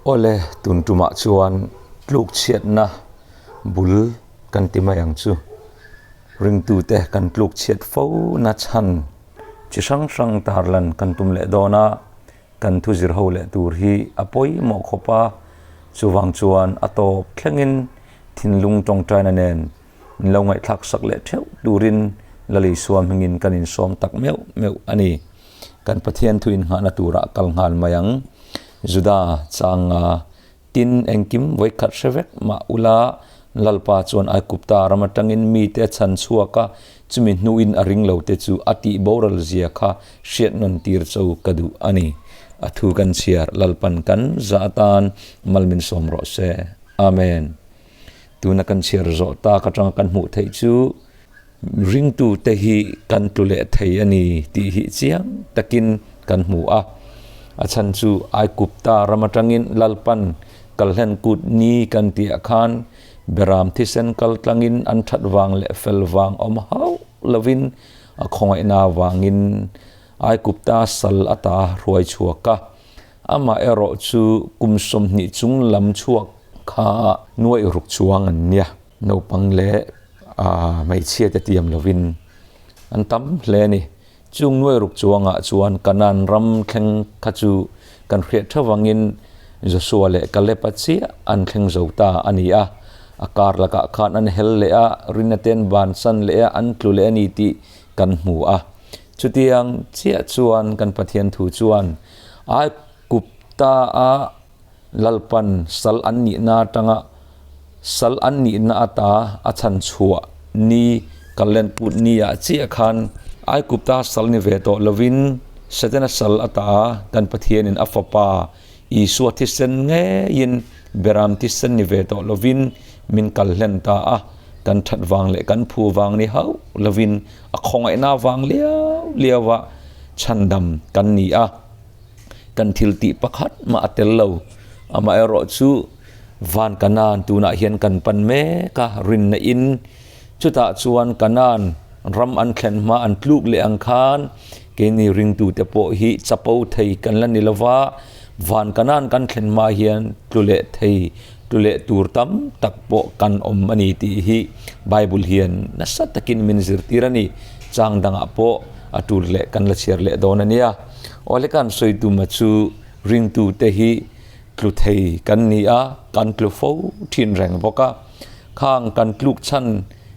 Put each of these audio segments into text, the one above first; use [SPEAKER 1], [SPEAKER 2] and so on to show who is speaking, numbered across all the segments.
[SPEAKER 1] Awle, tun tumah chuan tluk chhiatna bul kan ti mai ang chu. Ringtute kan tluk chhiat fo na chhan chi hrang hrang tarlan kan tum leh dawn a, kan thu zir ho leh tur hi a pawimawh khawp a, chuvang chuan a tawp thlengin thinlung tawngtaina nen Min lo ngaihthlak sak leh theuh turin Lalisua hmingin kan insawm tak meuh meuh a ni. Kan Pathian thu inngahna turah kal nghal mai ang. Juda changa tin engkim vawikhat hre vek mah ula Lalpa chuan Aigupta ram atangin mite a chhan chhuak a, chumi hnuin a ring lote chu a tih boral zia kha hriat nawn tir cho ka duh a ni. A thu kan chhiar Lalpan kan zah atan mal min sawm rawh se. Amen. Tuna kan chhiar zawh tak atanga kan hmuh theih chu ringtute hi kan tlu leh thei a ni tih hi chiang takin kan hmu a. A chhan chu Aigupta ram atangin Lalpan kalhlen kut ni kan tihah khan Beram thisen kal tlangin an that vang leh fel vang awm hauh lovin a khawngaihna vangin Aigupta sal ata hruai chhuak a. Amaherawh chu kum 20 chung lam chhuak kha nuaih ruk chuang an nia. Naupang leh hmeichhia te tiam lovin an tam hle a ni. Chung nuaih ruk chuangah chuan Kanaan ram thleng kha chu kan hriat tha vangin Joshua leh Caleb-a chiah an thleng zo ta a ni a. A kar lakah khan an hel leh a, rinna te an bansan leh a, an tlu leh a ni tih kan hmu a. Chutiang chiah chuan kan Pathian thu chuan Aigupta a Lalpan sal an nihna atanga sal an nihna ata a chhan chhuah ni kallen put ni ah chiah khan Aigupta sal ni ve tawh lovin Setana sal ata kan Pathianin a fapa Isua thisen ngeiin Beram thisen ni ve tawh lovin min kal hlen ta a, kan that vang leh kan phu vang ni hauh lovin a khawngaihna vang liau liau a chhandam kan ni a, kan thil tih pakhat mah a tel lo. Amaherawhchu van Kanaan tunah hian kan pan mek a, rinna in chutah chuan Kanaan ram an thlen hma an tluk leh ang khan keini ringtute pawh hi chapo thei kan la ni lova, van Kanaan kan thlen hma hian tlu leh thei Tlu leh tur tam tak pawh kan awm a ni tih hi Bible hian nasa takin min zirtir a ni. Chang dangah pawh a tul leh kan la chhiar leh dawn a nia. Awle kan sawi tuma chu ringtute hi tlu thei kan ni a, kan tlu fo thin reng bawk a. Khang kan tluk chhan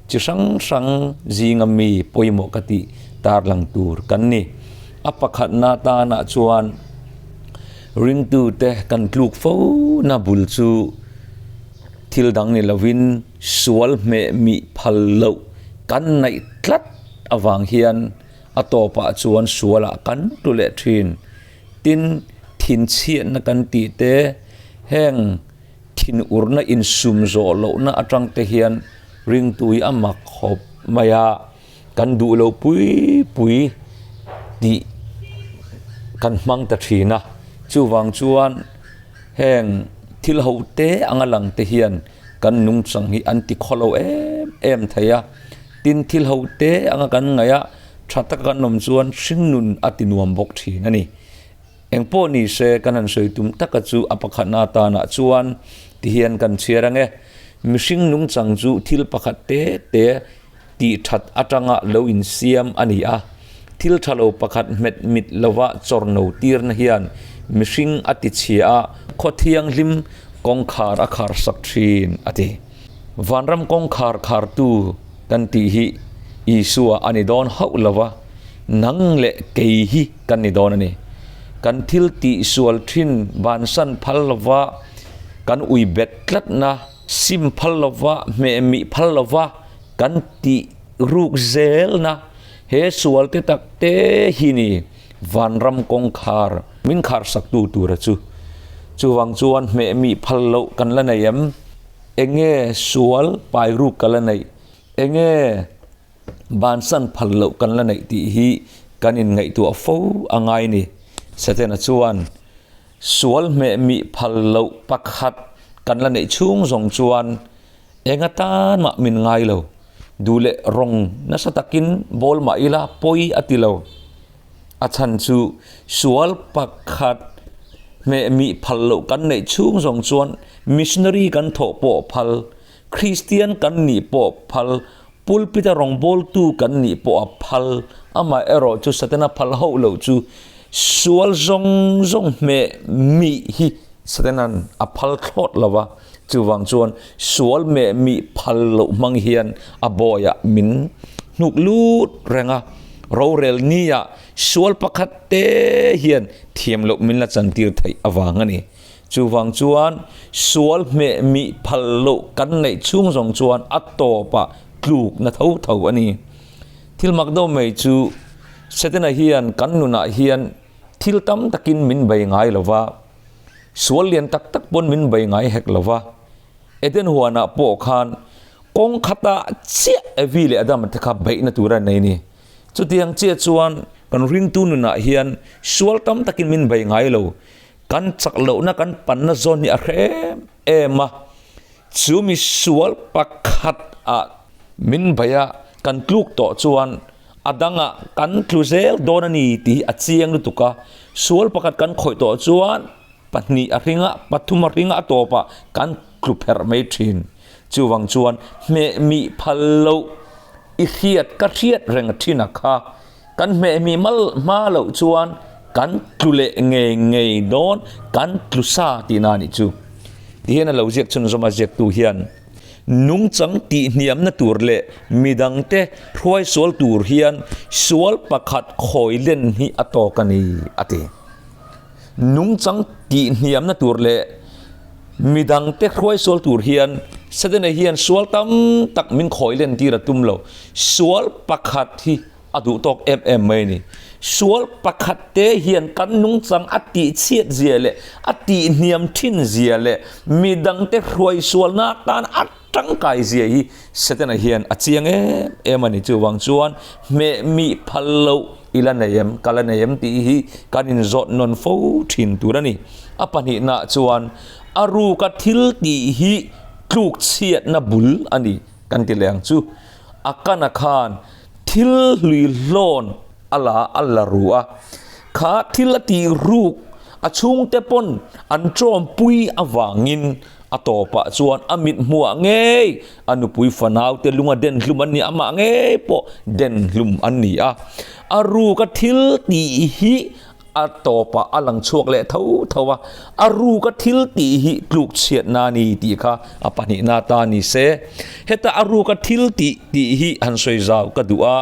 [SPEAKER 1] chi hrang hrang zinga mi pawimawh ka tih tarlang tur kan ni. A pakhatna tanah chuan. Ringtute kan tluk fo na bul chu thil dang ni lovin sual hmeh mih phal loh kan naih tlat avang hian a tawpah chuan sualah kan tlu leh thin. Tin, thinchhiatna kan tih te, heng thinurna insum zawh lohna atang te hian ringtui a mak khawp mai a. Kan duh lo pui pui tih kan hmang ta thin a, chuvang chuan heng thil ho te anga lang te hian kan nungchang hi an ti khaw lo em em thei a, tin thil ho te anga kan ngaih a tha taka kan awm chuan hringnun a ti nuam bawk thin a ni. Engpawh ni se kan han sawi tum taka chu a pakhatna atanah chuan ti hian kan chhiar ang e, mihring nungchang chu thil pakhat te te tih that atanga lo insiam a ni a, thil tha lo pakhat hmet mit lova chawrno tirna hian mihring a ti chhia a, khaw thianghlim kawngkhar a khar sak thin a ti. Vanram kawngkhar khartu kan tih hi Isua a ni dawn hauh lova, nang leh kei hi kan ni dawn a ni. Kan thil tih sual thin bansan phal lova kan ui bet tlatna, Sim phal lova, hmehmih phal lova kan tih ruk zelna he sual te tak te hi ni vanram kawngkhar min khar saktu tura chu. Chuvang chuan hmehmih phal loh kan la nei em? Enge sual pai ruk ka la neih? Enge bansan phal loh kan la neih tih hi kan inngaihtuah fo a ngai ni. Setana chuan Sual hmehmih phal loh pakhat kan la neih chhung zawng chuan eng atan mah min ngai lo. Duh leh rawng nasa takin bawl mah ila pawi a ti lo. A chhan chu sual pakhat Hmeh mih phal loh kan neih chhung zawng chuan missionary kan thawh pawh phal, Kristian kan nih pawh phal, pulpit-a rawngbawltu kan nih pawh a phal. Amaherawh chu Satana phal hauh loh chu sual zawng zawng hmeh mih hi Satana'n a phal thlawt lo va, chuvang chuan sual meh mih phal loh hmang hian a bawiah min hnuk lut reng a, rorel nia Sual pakhat te hian thiam loh min la chantir theih avang a ni. Chuvang chuan sual hmeh mih phal loh kan neih chhung zawng chuan a tawpah tluk na tho tho a ni. Thil mak deuh mai chu Setana hian kan nunah hian thil tam takin min bei ngai lo va, sual lian tak tak pawn min bei ngai hek lo va. Eden huanah pawh khan kawng khatah chiah Evi leh Adama te kha beihna tur a nei a ni. Chutiang chiah chuan kan ringtu nunah hian sual tam takin min bei ngai lo. Kan chak lohna kan panna zawn hi a hre em em a. Chu mi sual pakhat ah min bei a, kan tluk tawh chuan a dangah kan tlu zel dawn a ni tih hi a chiang lutuk a. Sual pakhat kan khawih tawh chuan pahnih a hring a, pathum a hring a, a tawpah kan tlu pherh mai thin. Chuvang chuan hmeh mih phal loh I hriat ka hriat reng thin a kha. Kan hmehmi mal hma loh chuan kan tlu leh ngei ngei dawn, kan tlu sa tihna a nih chu. Tihian a lo ziak chhunzawm a ziaktu hian nungchang tihhniamna tur leh midangte hruai sual tur hian sual pakhat khawi len hi a tawk a ni a ti. Nungchang tihhniamna tur leh midangte hruai sual tur hian Setana hian sual tam tak min khawi len tir a tum lo. Sual pakhat hi a duh tawk em em mai a ni. Sual pakhat te hian kan nungchang a tihchhiat zia leh a tihhniam thin zia leh midangte hruai sualna atan a tangkai zia hi Setana hian a chiang em em a ni. Chuvang chuan hmeh mih phal loh i la nei em, ka la nei em tih hi kan inzawt nawn fo thin tur a ni. A pahnihnaah chuan a ruka thil tih hi tluk chhiatna bul a ni kan ti leh ang chu. A kana khan thil hlui hlawn a la a la ru a, kha thil a tih ruk a chhungte pawn an tawmpui avangin A tawpah chuan a mit hmuah ngei a nupui fanaute lunga den hlum an ni, amah ngei pawh den hlum an ni a. A ruka thil tih hi a tawpah a lang chhuak leh tho tho a, a ruka thil tih hi tluk chhiatna a ni tih kha a pahnihna ta ni se. Heta a ruka thil tih tih hi han sawi zau ka duh a,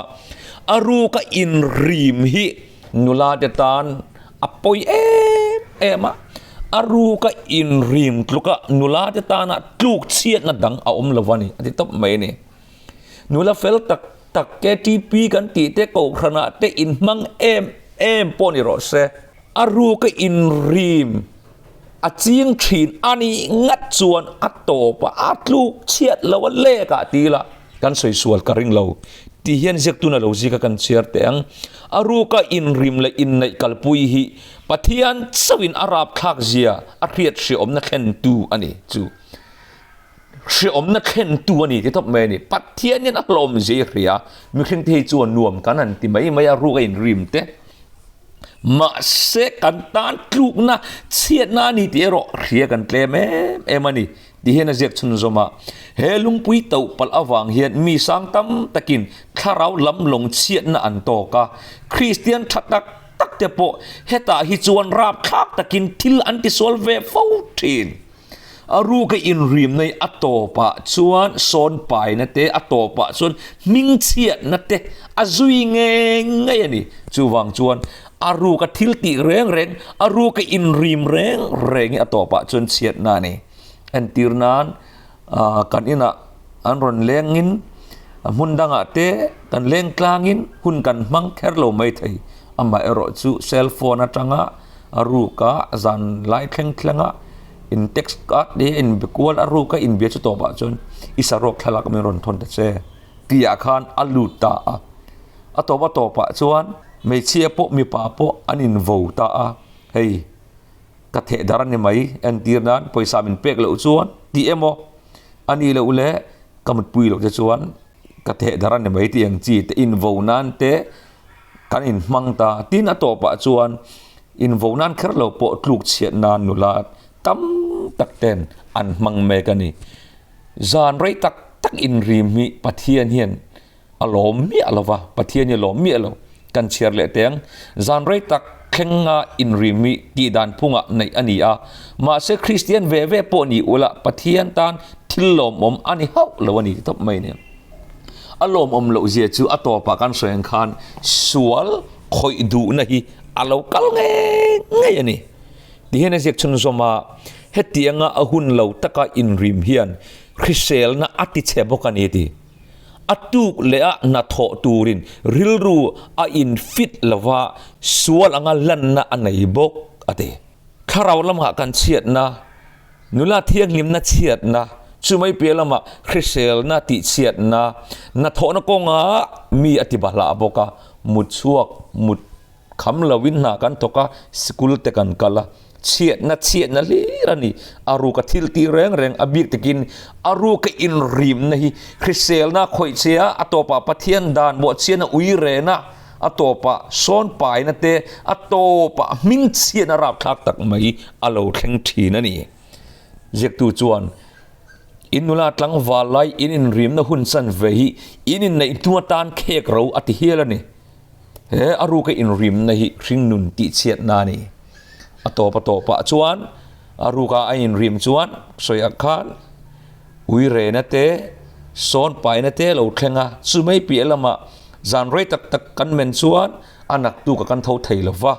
[SPEAKER 1] a ruka inrim hi nula te tan A pawi em em a, a ruka inrim tluka nula te tana tluk chhiatna dang a awm lo a ni, a ti tawp mai a ni. Nula fel tak tak KTP kan tih te kohhranah te inhmang em em pawh ni rawh se, a ruka inrim a ching thin a nih ngat chuan a tawp a, a tluk chhiat lo a lek ah ti ila kan sawi sual ka ring lo tih hian ziaktun a lo zik a kan chhiar teh ang. A ruka inrim leh inneih kalpui hi Pathian chauhin a rapthlak zia a hriat hreawmna thlentu a ni chu hreawmna thlentu a ni ti tawp mai a ni. Pathian hian a hlawm zia i hria mihring te hi chuan nuam kan han ti mai mai a ruka inrim te. Mahse kan tan tlukna chhiatna a ni tih erawh hria kan tlem em em a ni tih hian a ziak chhunzawm a. He lungpui toh palh avang hian mi sang tam takin thlarau lam lawng chhiatna an tawk a, Kristian tha tak tak te pawh hetah hi chuan rapthlak takin thil an tisual ve fo thin. A ruka inrim nei a tawpah chuan sawn paina te, a tawpah chuan hmingchhiatna te a zui ngei ngei a ni. Chuvang chuan a ruka thil tih reng reng, a ruka inrim reng reng hi a tawpah chuan chhiatna a ni. Entir nan kan inah an rawn lengin hmun dangah te kan leng tlangin hun kan hmang kher lo mai thei. Amaherawh chu cell phone atanga a ruka zan lai thleng thlenga in text a te in be kual a ruka in bia chu tawpah chuan i saruak thlalak min rawn thawn ta che tihah khan a lut ta a, a tawp a tawpah chuan hmeichhia pawh mipa pawh an in vo ta a, hei ka theh dar a ni mai entir nan pawisa min pek loh chuan tih emaw a nih loh leh ka mutpui loh te chuan ka theh dar a ni mai tih ang chi te in vo nan te. Kan inhmang ta. Tin a tawpah chuan Invo nan kher lo pawh tluk chhiat nan nula tam tak ten an hmang mek a ni. Zan rei tak tak inrim hi Pathian hian a lawm miah lo va, Pathian hi a lawm miah lo. Kan chhiar leh teh ang, zan rei tak thlenga inrim hi tih dan phungah neih a ni a, mahse Kristian ve ve pawh ni ula Pathian tan thil lawmawm a ni hauh lo a ni ti tawp mai nen. A lawmawm loh zia chu a tawpah kan sawi ang khan sual khawih duhna hi a lo kal ngei ngei a ni. Tihian a ziak chhunzawm a, hetianga a hun lo taka inrim hian hriselna a tichhe bawk a ni a ti. A tuk leh a hnathawh turin rilru a in fit lova sual anga lanna a nei bawk a ti. Thlarau lamah kan chhiatna, nula thianghlimna chhiatna, chumai piah lamah hriselna tihchhiatna, hnathawhna kawnga mi a ti bahlah bawk a, mut chhuak, mut Kham loin hna kan thawk a, sikul te kan kal a, chhiatna chhiatna hlir a ni. A ruka thil tih reng reng a bik takin a ruka inrimna hi hriselna khawih che a, a tawpah Pathian dan bawhchhiatna ui rena, a tawpah sawn paina te, a tawpah hming chhiatna rapthlak tak mai a lo thleng thin a ni. Ziaktu chuan, In nula tlangval lai in inrimna hun chan ve hi in inneih hnu atan khek ro a ti hial a ni. He a ruka inrimna hi hringnun tihchhiatna a ni. A tawp a tawpah chuan a ruka a inrim chuan sawiah khan uirena te, sawn paina te lo thleng a, chumai piah lamah zan rei tak tak kan men chuan a naktuk a kan tho thei lo va.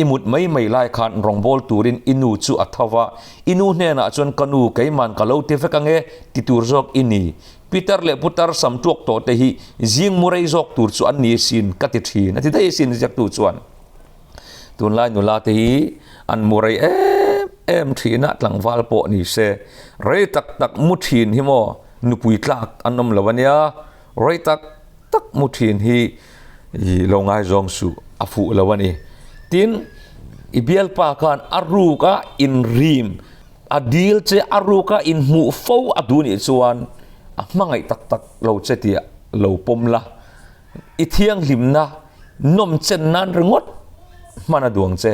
[SPEAKER 1] I mut mai mai lai khan rawngbâwl turin i nu chu a tho va, i nu hnenah chuan ka nu keiman ka lo ti vek ange ti tur zawk i ni. Pitar leh putar sam tuak tawh te hi zing mu rei zawk tur chu an ni asin ka ti thin a ti daih asin ziaktu chuan. Tunlai nula te hi an mu rei em em thin a, tlangval pawh ni se rei tak tak mu thin hi maw nupui tlak an awm lo ania, rei tak tak mu thin hi i lo ngaizawng suh a fuh lo a ni. Tin, i bialpa khan a ruk a inrim A dil che a ruka inhmuh fo a duh nih chuan a hmangaih tak tak lo che tih lo pawm la, i thianghlimna nawm chen nan ringawt hman a duang che.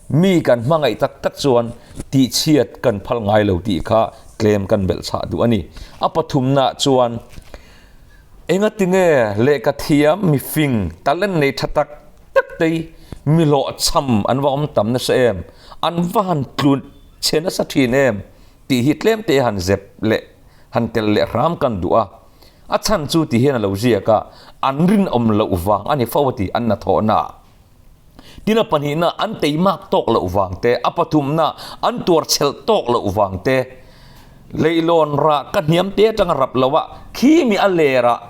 [SPEAKER 1] Mi kan hmangaih tak tak chuan tihchhiat kan phal ngai lo tih kha tlem kan belh chhah duh a ni. A pathumna chuan engatinge lehkha thiam mifing talent nei tha tak tak te hi mi hlawhchham an va awm tam nasa em, an va han tlut chhe nasa thin em tih hi tlem te han zep leh han tel leh hram kan duh a, a chhan chu ti hian a lo ziak a, an rinawm loh vang a ni fo a ti an hnathawhna ah. Tin a pahnihna an teimak tawk loh vang te, a pathumna an tuar chhelh tawk loh vang te, leihlawn rah ka hniam te atanga rap lo a, khi mi a ler ah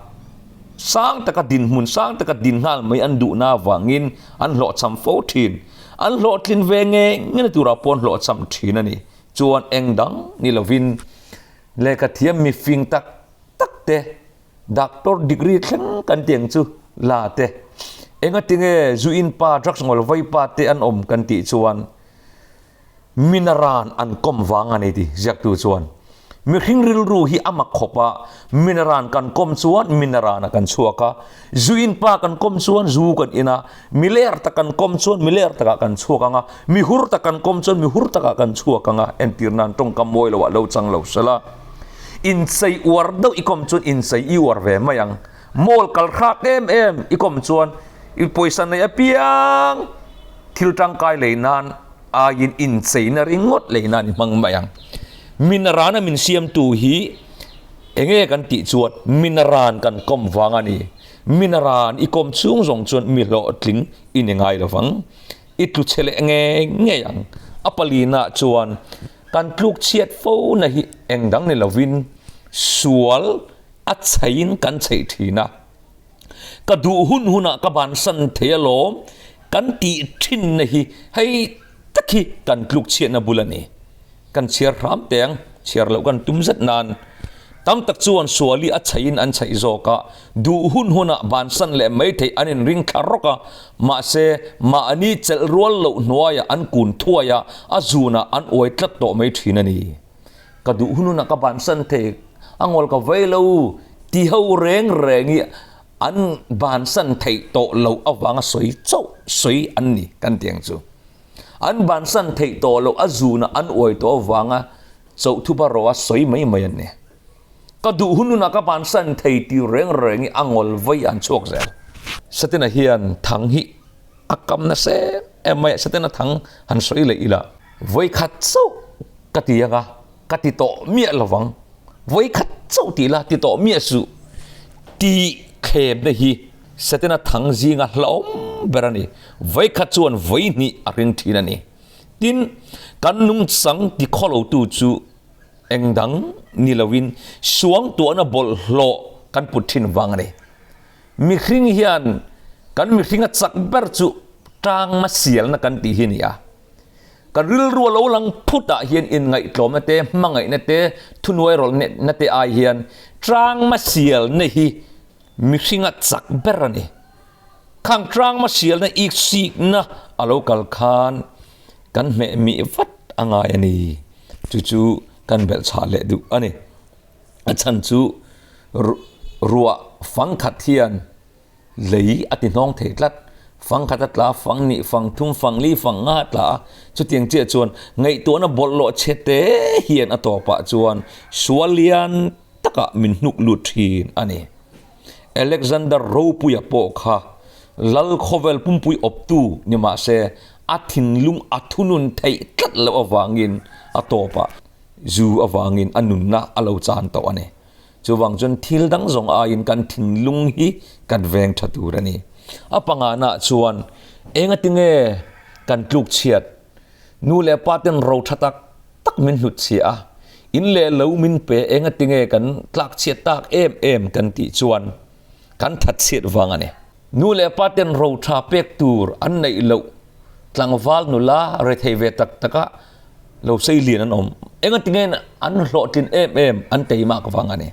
[SPEAKER 1] Sang taka dinhmun sang taka din nghal mai an duhna avangin an hlawhchham fo thin. An hlawhtlin ve nge nge turah pawh an hlawhchham thin a ni. Chuan eng dang ni lovin lehkha thiam mifing tak tak te, doctor degree thleng kan tih ang chu la te, engatinge zu in pa, drugs ngawl vai pa te an awm kan tih chuan, Minaran an kawm vang a ni ti ziaktu chuan mihring rilru hi a mak khawp a, minaran kan kawm chuan minaran ah kan chhuak a, zu in pa kan kawm chuan zu kan in a, mi ler tak kan kawm chuan mi ler takah kan chhuak ang a, mi hur tak kan kawm chuan mi hur takah kan chhuak ang a, entir nan tawngkam mawi loh ah lo chang lo sela. Inchei uar deuh i kawm chuan inchei i uar ve mai ang, mall kal hrâk em em i kawm chuan i pawisa nei apiang thil tangkai lei nan aiin incheina ringawt lei nan i hmang mai ang. Minaran a min siamtu hi enge kan tih chuan minaran kan kawm vang a ni. Minaran i kawm chhung zawng chuan mi hlawhtling i ni ngai lo vang. I tlu chhe leh ngei ngei ang. A palina chuan kan tluk chhiat fo na hi eng dang ni lovin sual a chheiin kan chheih thin a. Ka duh hun hunah ka bansan thei alawm kan tih thinna hi hei tak hi kan tluk chhiatna bul a ni. Kan chhiar hram teh ang, chhiar loh kan tum zet nan. Tam tak chuan suali a chheihin an chheih zawk a, duh hun hunah bansan leh mai theih an inring thla rawk a, mahse mahni chelh rual loh hnuaiah an kun thuai a, a zunah an uai tlat tawh mai thin a ni. Ka duh hun hunah ka bansan thei, a ngawl ka vei lo ti ho reng reng hi an bansan theih tawh loh avanga sawi chauh sawi an ni kan ti ang chu. An bansan theih tawh loh a zunah an uai tawh avanga chauhthupa ro a sawi mai mai an ni. Ka duh hun hunah ka bansan thei tih reng reng hi a ngawl vawi an chhuak zel. Satena hian thang hi a kam nasa em em mai a, Satena thang han sawi leh ila. Vawi khat chauh ka ti ang a, ka ti tawh miah lo vang. Vawi khat chauh tih la ti tawh miah suh tih thlemna hi Setana thang zinga hlauhawm ber a ni. Vawi khat chuan vawi hnih a ring thin a ni. Tin, kan nungchang ti khawlotu chu eng dang ni loin suangtuahna bawlhhlawh kan put thin vang a ni. Mihring hian kan mihringa chak ber chu tang masialna kan tih hi a ni a. Kan rilru a lo lang phutah hian inngaihtlawmna te, hmangaihna te, thunuairawlna te ai hian tang masialna hi mihringa chak ber a ni. Khang tang masialna iksikna a lo kal khan kan hmeh mih vat a ngai a ni. Chu chu kan belhchhah leh duh a ni. A chhan chu ruah fang khat hian lei a ti hnawng thei tlat. Fang khat a tla, fang nih, fang thum, fang li, fang nga a tla a. Chutiang chiah chuan ngaihtuahna bawlhhlawh chhe te hian a tawpah chuan sual lian takah min hnuk lut thin a ni. Alexander Ropuia pawh kha lal khawvel pumpui awptu ni mah se a thinlung a thunun theih tlat loh avangin a tawpah zu avangin a nunna a lo chan tawh a ni. Chuvang chuan thil dang zawng aiin kan thinlung hi kan veng tha tur a ni. A pangana chuan engatinge kan tluk chhiat Nu leh pa ten ro tha tak tak min hlut chhia a, in leh lo min pe engatinge kan tlak chhiat tak em em kan tih chuan kan that chhiat vang a ni. Nu leh pa ten ro tha pek tur an neih loh tlangval nula rethei ve tak taka lo sei lian an awm. Engatinge an hlawhtlin em em an teimak vang a ni.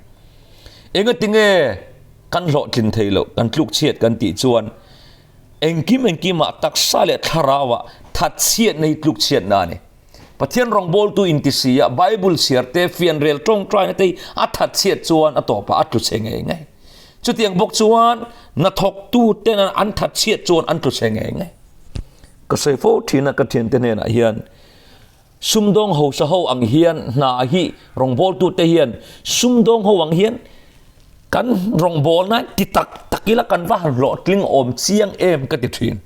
[SPEAKER 1] Engatinge kan hlawhtlin thei loh kan tluk chhiat kan tih chuan Engkim engkimah taksa leh thlarauah thatchhiatna hi tlukchhiatna a ni. Pathian rawngbawltu inti si a, Bible chhiar te, fianrel tawngtaina te hi a thatchhiat chuan a tawpah a tlu chhe ngei ngei. Chutiang bawk chuan hnathawktu ten an thatchhiat chuan an tlu chhe ngei ngei. Ka sawi fo thin a ka thiante hnenah hian sumdawng hausa ho ang hian hna hi rawngbawltute hian sumdawng ho ang hian kan rawngbawlna ti tak tak ila kan va han hlawhtling awm chiang em ka ti thin.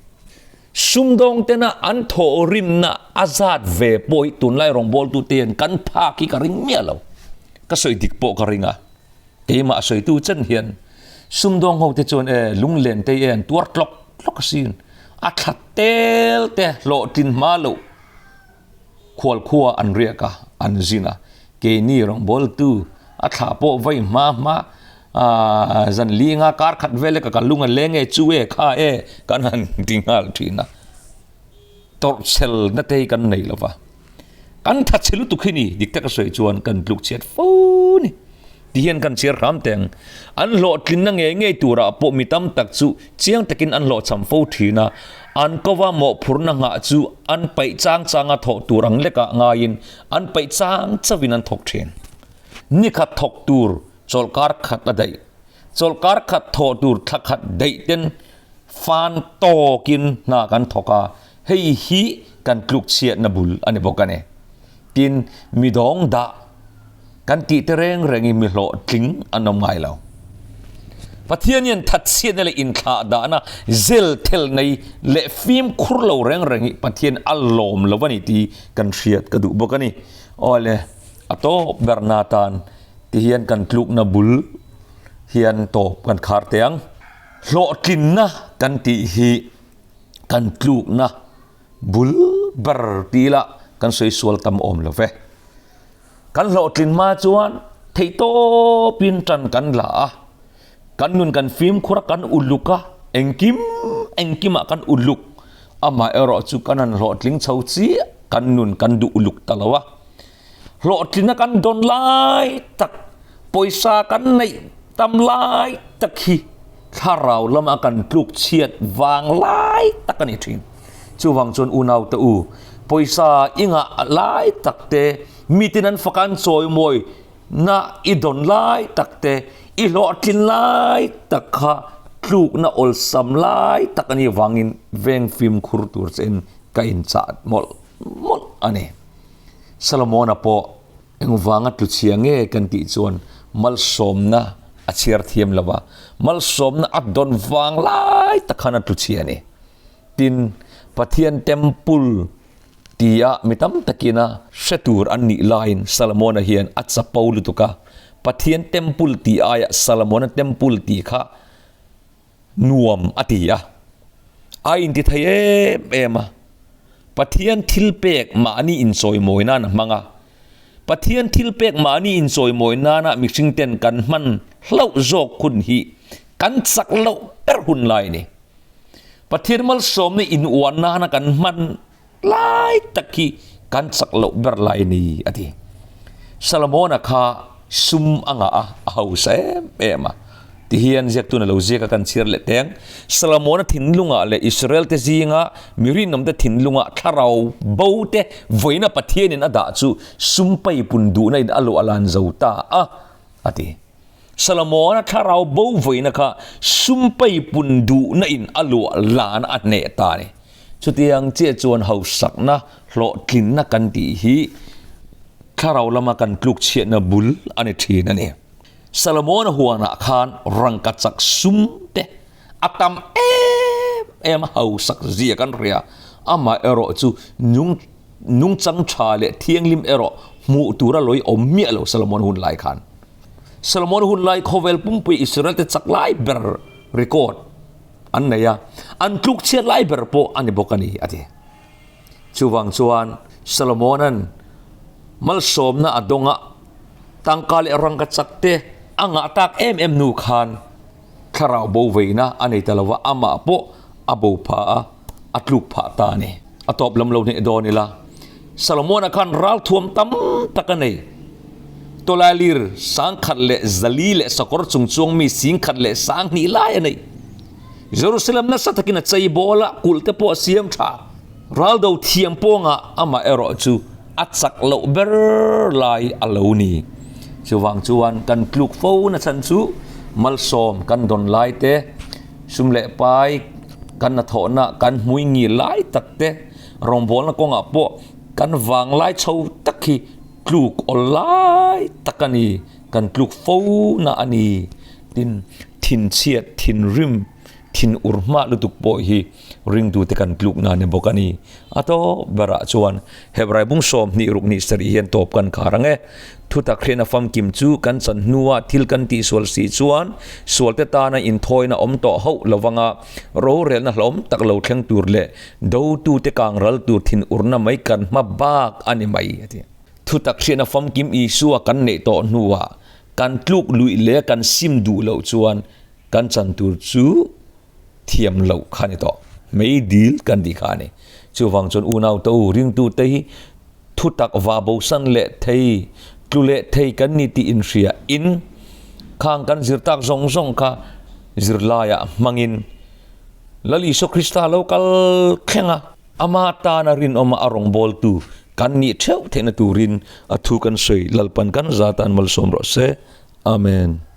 [SPEAKER 1] Sumdawng tena an thawhrimna a zat ve pawh hi tunlai rawngbawltute hian kan phak hi ka ring miah lo. Ka sawi dik pawh ka ring a. Keimah a sawitu chen hian sumdawng ho te chuan e lunglen te e an tuar tlawk tlawk asin. A thla tel te hlawhtlin hma loh khual khua an riak a, an zin a. Keini rawngbawltu a thlah pawh vawi hma hma aaa zan linga kar khat vel e ka ka lung a leng e chu e kha e kan han ti nghal thin a. Tawrhchhel na te hi kan nei lo va. Kan thatchhe lutuk hi ni, dik taka sawi chuan kan tluk chhiat fo ni. Ti hian kan chhiar hram teh ang. An hlawhtlinna ngei ngei turah pawh mi tam tak chu chiang takin an hlawhchham fo thin a, an kova mawhphurhna nghah chu an paih chang changa thawh tur ang lekah ngaiin an paih chang chauhin an thawk thin. Ni khat thawk tur chawlhkar khat a daih. Chawlhkar khat thawh tur thla khat daih ten fan tawkin hna kan thawk a, hei hi kan tluk chhiatna bul a ni bawk a ni. Tin, mi dawng dah kan tih te reng rengin mi hlawhtling an awm ngai lo. Pathian hian thatchhiatna leh inthlah dahna zel thel nei leh fimkhur lo reng reng hi Pathian a lawm lo a ni tih kan hriat ka duh bawk a ni. Awle, a tawp berna atan ti hian kan tlukna bul hian tawp kan khar teh ang. Hlawhtlinna kan tih hi kan tlukna bul ber ti ila kan sawi sual tam awm lo ve. Kan hlawhtlin hma chuan theihtawpin tan kan la a, kan nun kan fimkhur a, kan uluk a, engkim engkimah kan uluk. Amaherawh chu kan han hlawhtling chho chiah kan nun kan duh uluk ta lo a. Hlawhtlinna kan dawn lai tak, pawisa kan neih tam lai tak hi thlarau lama kan tluk chhiat vang lai tak a ni thin. Chuvang chuan unau te u, pawisa i ngah lai tak te, mitin an fak an chawimawi na i dawn lai tak te, i hlawhtlin lai tak kha tlukna awlsam lai tak a nih vangin veng fimkhur tur che in. ka inchah mawlh mawlh a ni. Solomona pawh engvanga tluchhia nge kan tih chuan malsawmna a chhiar thiam lo va, malsawmna a dawn vang lai tak khan a tluchhia a ni. Tin, Pathian Temple tia mi tam takina hre tur an nih laiin Solomona hian a chapo lutuk a, Pathian Temple tih aiah Solomona Temple tih kha nuam a ti a, a inti thei em em a, Pathian thil pek mahni inchawimawi nan a hmang a, Pathian thil pek mahni inchawimawi nana mihring ten kan hman hlauh zawk hun hi kan chak loh ber hun lai a ni. Pathian malsawmna inuan nana kan hman Lai tak hi kan chak loh ber lai a ni, a ti. Solomona kha sum a ngah a, a hausa em em a. Tihian ziaktun a lo ziak a, kan chhiar leh teng. Solomona thinlungah leh Israelte zinga mi rinawmte thinlungah thlarau bo te vawiina Pathianin a dah chu sum paipun duhna in a luah lan zo ta a, a ti. Solomona thlarau bo vawiina kha sum paipun duhna in a luah lan a hneh ta a ni. Chutiang chiah chuan hausakna hlawhtlinna kan tih hi thlarau lama kan tlukchhiatna bul a ni thin a ni. Solomona huanah khan rangkachak sum te a tam em em a, hausak zia kan hria. Amaherawh chu nung nungchang tha leh thianghlim erawh hmuh tura lawi awm miah lo Solomon hun lai khan. Solomon hun lai khawvel pumpui Israel te chak lai ber record an nei a, an tluk chhiat lai ber pawh a ni bawk a ni, a ti. Chuvang chuan Solomona'n malsawmna a dawnga tangka leh rangka chak te a ngah tak em em nu khan thlarau bo veina a nei ta lo va, amah pawh a bo phah a, a tluk phah ta a ni. A tawp lam lo hneh dawn ila, Solomona khan ralthuam tam tak a nei. Tawlailir sangkhat leh zali leh sakawr chung chuang mi singkhat leh sanghnih lai a nei. Jerusalem nasa takin a chei bawl a, kulh te pawh a siam tha. Raldo thiam pawngah amah erawh chu a chak loh ber lai a lo ni. Chuvang chuan kan tluk fo na chhan chu malsawm kan dawn lai te, sum leh pai kan hnathawhna kan hmui ngil lai tak te, rawngbawlna kawngah pawh kan vanglai chho tak hi tluk awl lai tak a ni, kan tluk fo na a ni. Tin, thinchhiat, thinrim, thin ur hmah lutuk pawh hi ringtute kan tluk na ni bawk a ni. A tawp berah chuan Hebrai bung 20 ruk ni sarih hian tawp kan khar ang e. Thutak hriatna famkim chu kan chan hnua thil kan tihsual si chuan sualte tana inthawina awm tawh hauh lovanga rorelna hlawm tak lo thleng tur leh dotute kang ral tur thin urna mai kan hma bak a ni mai a ti. Thutak hriatna famkim Isua kan neih tawh hnuah kan tluk luih leh kan sim duh loh chuan kan chan tur chu thiam loh kha ni tawh. Mei dil kan tih kha a ni. Chuvang chuan unau te u, ringtute hi thutak va bosan leh thei, tlu leh thei kan ni tih inhria in khang kan zir tak zawng zawng kha zirlaiah hmangin Lal Isua Krista lo kal thleng a, ama tana rinawma a rawngbawltu kan nih theuh theihna turin a thu kan sawi Lalpan kan zatan malsawm rawh se. Amen.